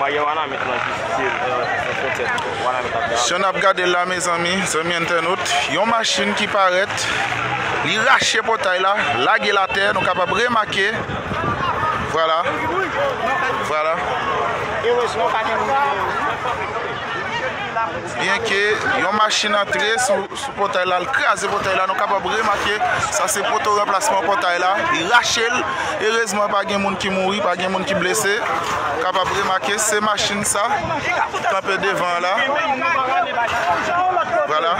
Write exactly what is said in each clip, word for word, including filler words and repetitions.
Barye Wanament lan ki sitiye, euh, nan fwontyè Wanament ak Dayala. Jan n ap gade l la, mezanmi, zanmi entènot, yon machin ki parèt, li rache pòtay la, lage l atè, nou kapab remake. Vwala. Vwala. Erezman, pa gen moun. Byenke yon machin antre sou, sou pòtay la, l kraze pòtay la, nou kapab remake sa se poto ranplasman pòtay la, li rache l. Erezman, pa gen moun ki mouri, pa gen moun ki blese. Kapab remake, se machin sa ki kanpe devan an la. Vwala.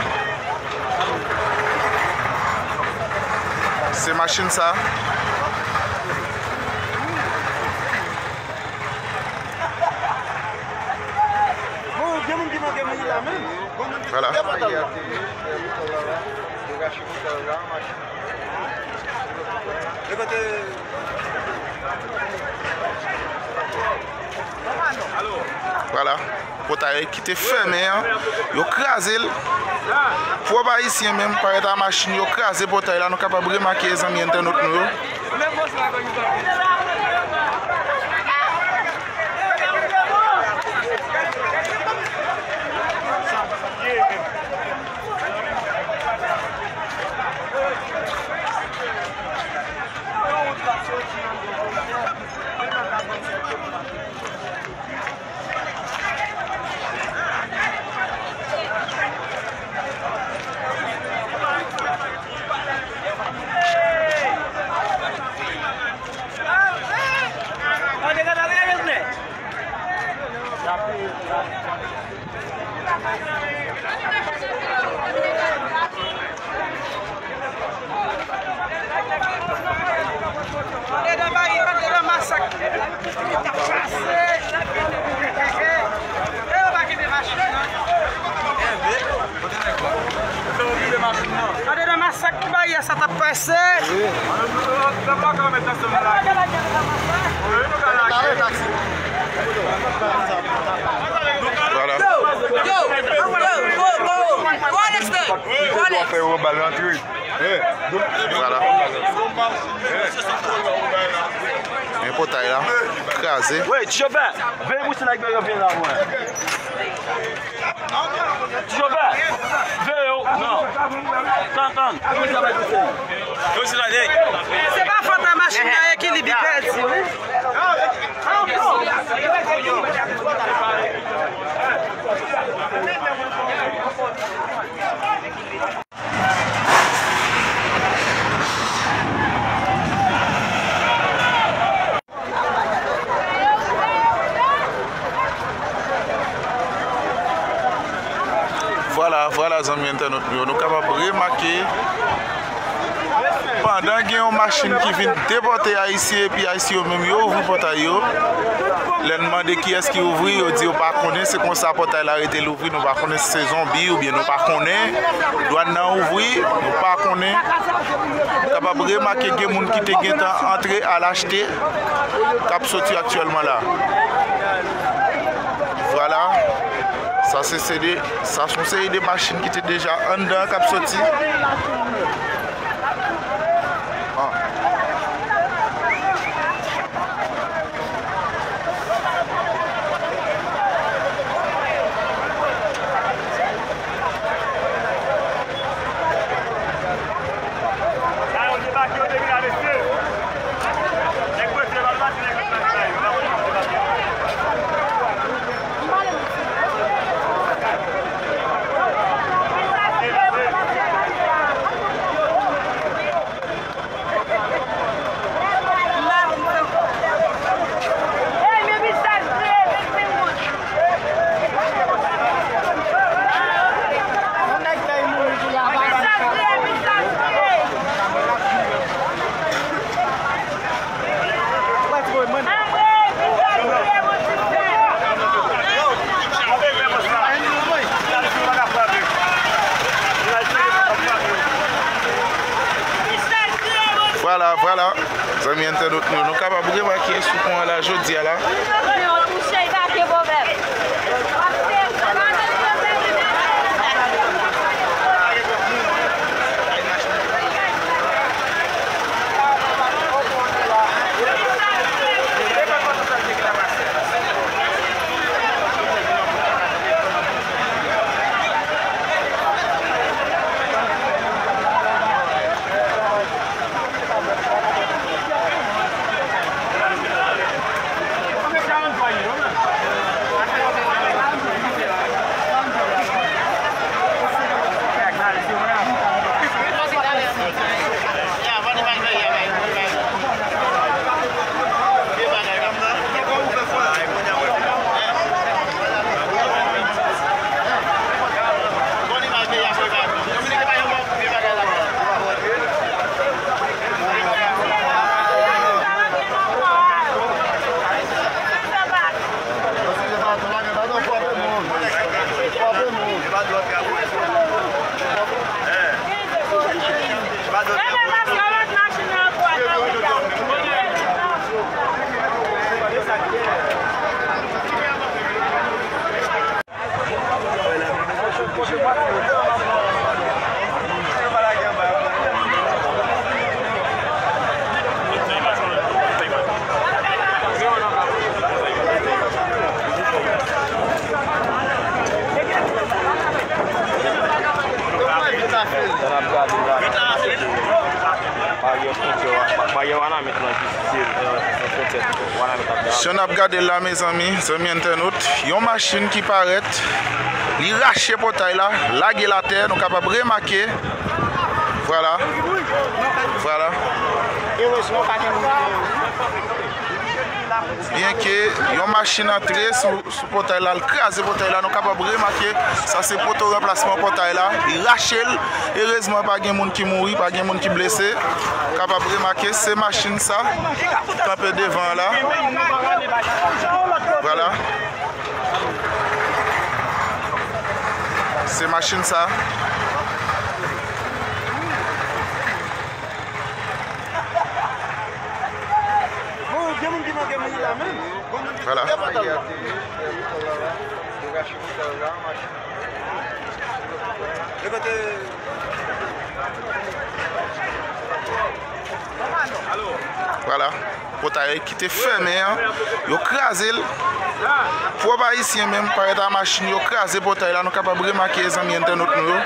Se machin sa. Vwala. Vwala. Pòtay ki te fèmen an, yo kraze l. Pwòp Ayisyen menm parèt a machin, yo kraze pòtay la. Nou kapab remake, zanmi entènot nou yo. Andedan bari, andedan masak. Andedan masak, bari a sa t ap pase. Vwala. Yo, yo, yo, go, go, go, go, Alex, go, go, Alex. Vwala. Men pòtay la kraze. Wi, ti chofè, veye pou sila yo vin la mwen. Ti chofè, veye yo, non. Tann, tann. Se pa fòt a machin nan, ekilib li pèdi, wi. Vwala, vwala, zanmi entènot nou yo, nou kapab remake, pandan gen yon machin ki vin depòte Ayisyen, epi Ayisyen yo menm yo ouvri pòtay yo, lè n mande kiyès ki ouvri, yo di yo pa konnen, se konsa pòtay la rete louvri. Nou pa konnen si se zonbi oubyen nou pa konnen. Dwàn nan ouvri, nou pa konnen. Kapab remake gen moun ki te gentan antre al achte k ap soti aktyèlman la. Vwala. Sa se, se de, sa se yon seri de machin ki te deja anndan k ap soti. Ah. Vwala, vwala. Zanmi entènot nou, nou kapab remake sou pon an la jodi a la. Jan n ap gade l la, mezanmi, zanmi entènot, yon machin ki parèt, li rache pòtay la, lage l atè, nou kapab remake. Vwala. Vwala. Byenke yon machin antre sou, sou pòtay la, l kraze pòtay la, nou kapab remake sa se poto ranplasman pòtay la, li rache l. Erezman, pa gen moun ki mouri, pa gen moun ki blese. Kapab remake, se machin sa, kanpe devan an la. Vwala. Se machin sa. Vwala. Vwala. Pòtay ki te fèmen an, yo kraze l. Pwòp Ayisyen menm, parèt a machin, yo kraze pòtay la. Nou kapab remake, zanmi entènot nou yo.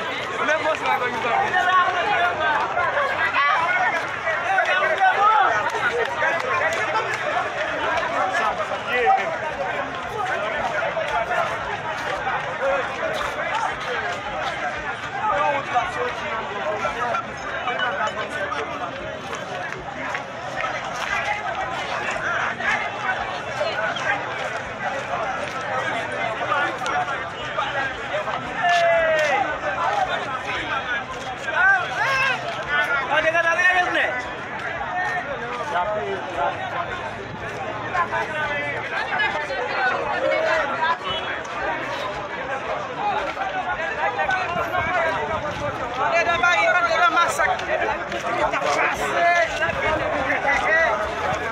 Andedan bari, andedan masak. Li t ap pase.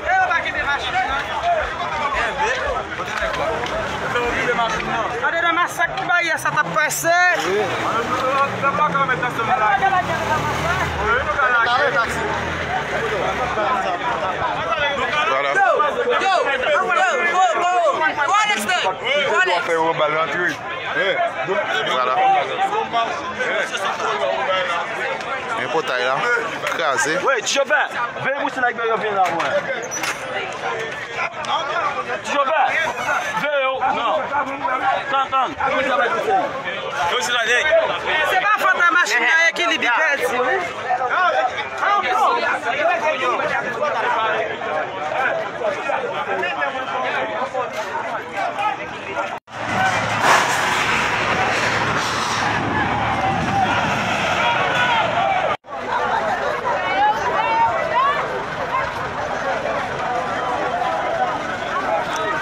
E yo pa kenbe machin nan. Andedan masak, baryè sa t ap pase. Vwala. Yo, yo, yo, go, go, go, Alex, go, Alex. Vwala. Men pòtay la kraze. Wi, ti chofè, veye pou si nèg yo vin la, mwen. Ti chofè, veye w, non. Tann, tann. Se pa fòt a machin nan, ekilib li pèdi, wi.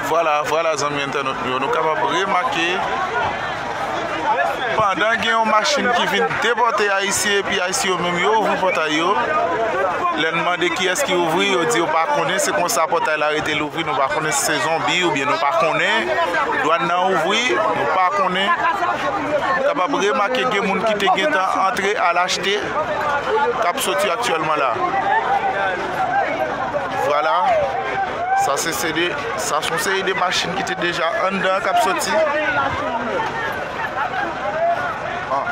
Vwala, vwala, zanmi entènot nou yo, nou kapab remake, pandan gen yon machin ki vin depòte Ayisyen, epi Ayisyen yo menm yo ouvri pòtay yo, lè n mande kiyès ki ouvri, yo di yo pa konnen, se konsa pòtay la rete louvri. Nou pa konnen si se zonbi oubyen nou pa konnen. Dwàn nan ouvri, nou pa konnen. Kapab remake gen moun ki te gentan antre al achte k ap soti aktyèlman la. Vwala. Sa se, se de, sa se yon seri de machin ki te deja anndan k ap soti. Ah.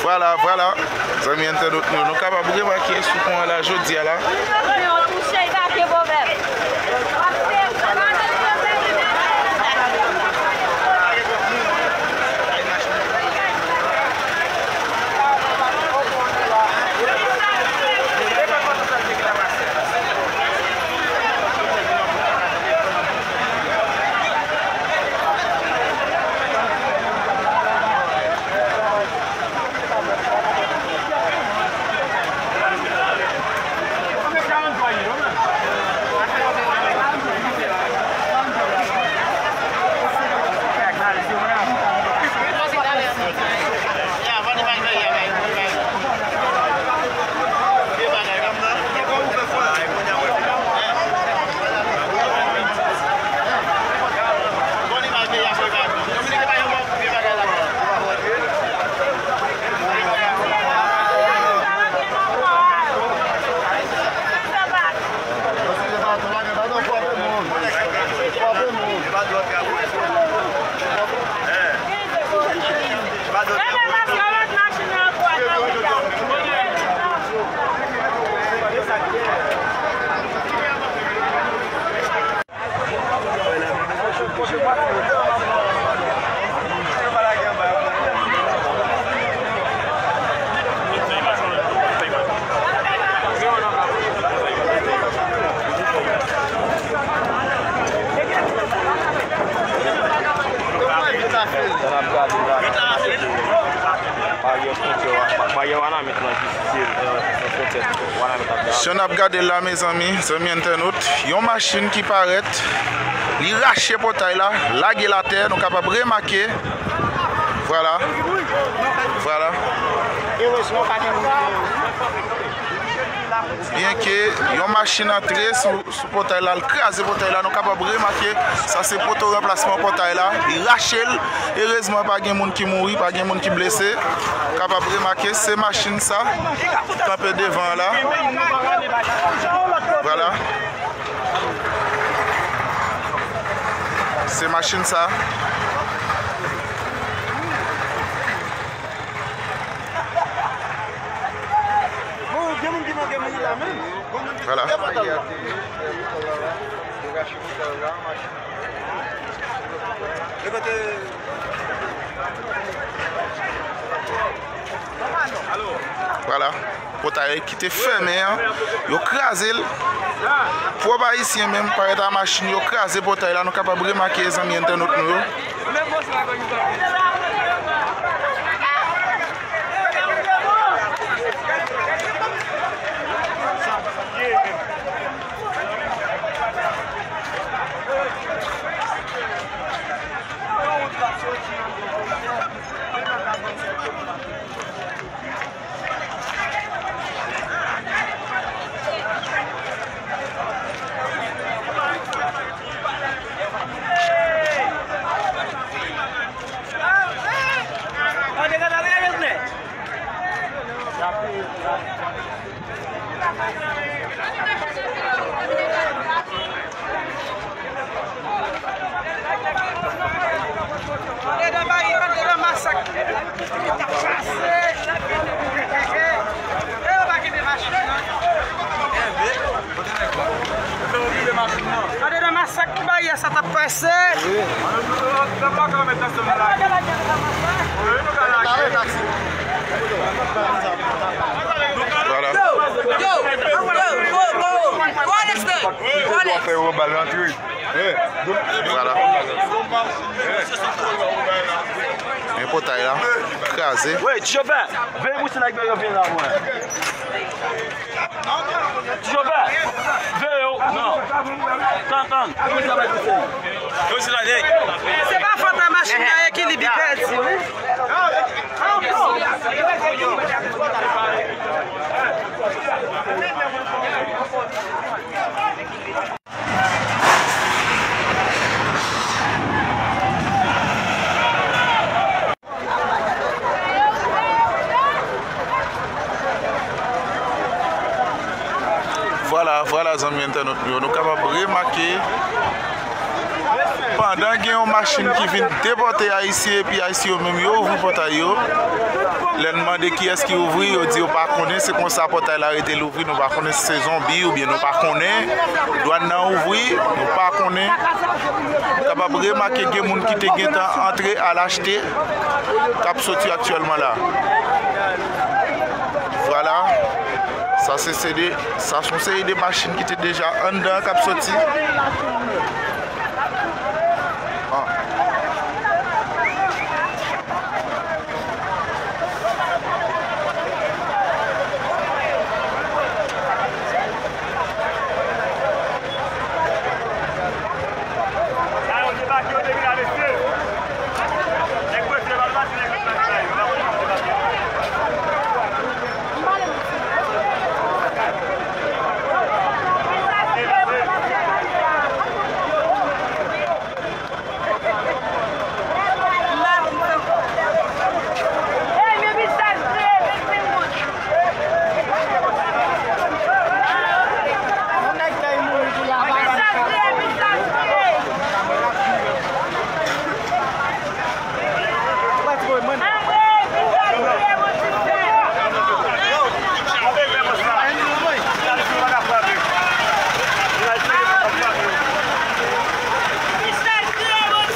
Vwala, vwala. Zanmi entènot nou, nou kapab remake sou pon an la jodi a la. Jan n ap gade l la, mezanmi, zanmi entènot, yon machin ki parèt, li rache pòtay la, lage l atè, nou kapab remake. Vwala. Vwala. Byenke yon machin antre sou, sou pòtay la, l kraze pòtay la, nou kapab remake, sa se poto ranplasman pòtay la, li rache l. Erezman, pa gen moun ki mouri, pa gen moun ki blese. Kapab remake, se machin sa, kanpe devan an la. Vwala. Se machin sa. Vwala. Vwala. Pòtay ki te fèmen an, yo kraze l. Pwòp Ayisyen menm parèt a machin, yo kraze pòtay la. Nou kapab remake, zanmi entènot nou yo. Andedan Paris, andedan masak. Li t ap pase. E yo pa kite machin nan. Andedan masak, Paris, sa t ap pase. Vwala. Yo, yo, yo, go, go, go, go, Alex, go, Alex. Vwala. Men pòtay la kraze. Wi, Ti Jovè, veye pou se nèg yo vin la, mwen. Ti Jovè, veye yo, non. Tann, tann. Se pa fòt a machin nan, ekilib li pèdi, wi. Vwala, vwala, zanmi entènot nou yo, nou kapab remake, pandan gen yon machin ki vin depòte Ayisyen, epi Ayisyen yo menm yo ouvri pòtay yo, lè n mande kiyès ki ouvri, yo di yo pa konnen, se konsa pòtay la rete louvri. Nou pa konnen si se zonbi oubyen nou pa konnen. Dwàn nan ouvri, nou pa konnen. Kapab remake gen moun ki te gentan antre al achte k ap soti aktyèlman la. Vwala. Sa se, se de, sa se yon seri de machin ki te deja anndan k ap soti. Ah.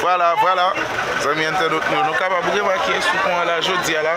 Vwala, vwala. Zanmi entènot nou, nou kapab remake sou pon an la jodi a la.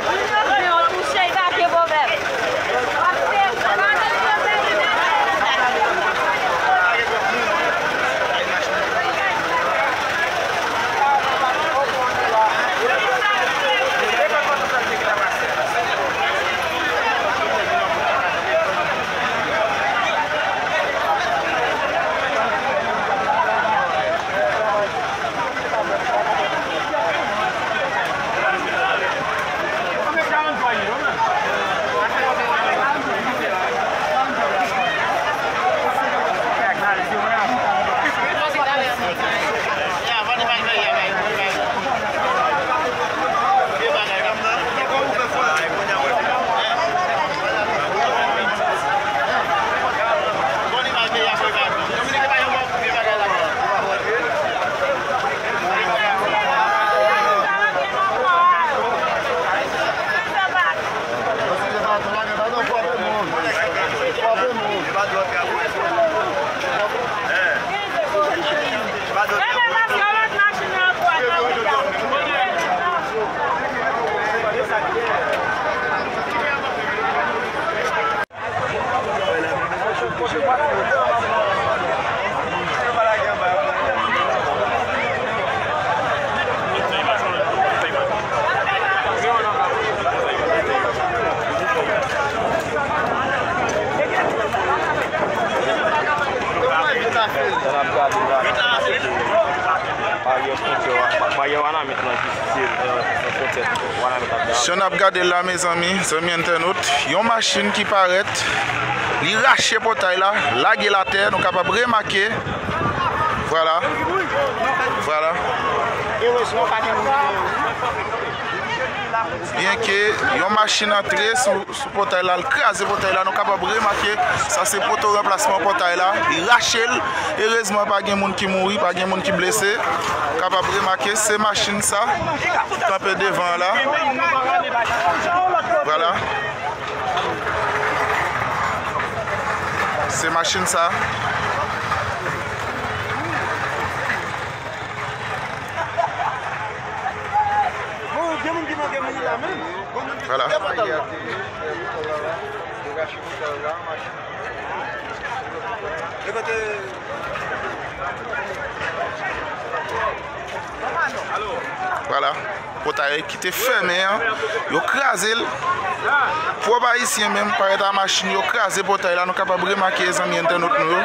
Bagay Wanament lan ki se, euh, nan fwontyè Wanament ap Dayabè. Jan n ap gade l la, mezanmi, zanmi entènot, yon machin ki parèt, li rache pòtay la, lage l atè, nou kapab remake. Vwala. Vwala. Erezman, pa gen moun ki mouri. Byenke yon machin antre sou, sou pòtay la, l kraze pòtay la, nou kapab remake, sa se poto ranplasman pòtay la, li rache l. Erezman, pa gen moun ki mouri, pa gen moun ki blese. Kapab remake, se machin sa, kanpe devan an la. Vwala. Se machin sa. Bon, gen moun ki manke mouri la menm. Vwala. Vwala. Pòtay ki te fèmen an, yo kraze l. Pwòp ayisyen menm, parèt a machin, yo kraze pòtay la. Nou kapab remake, zanmi entènot nou yo.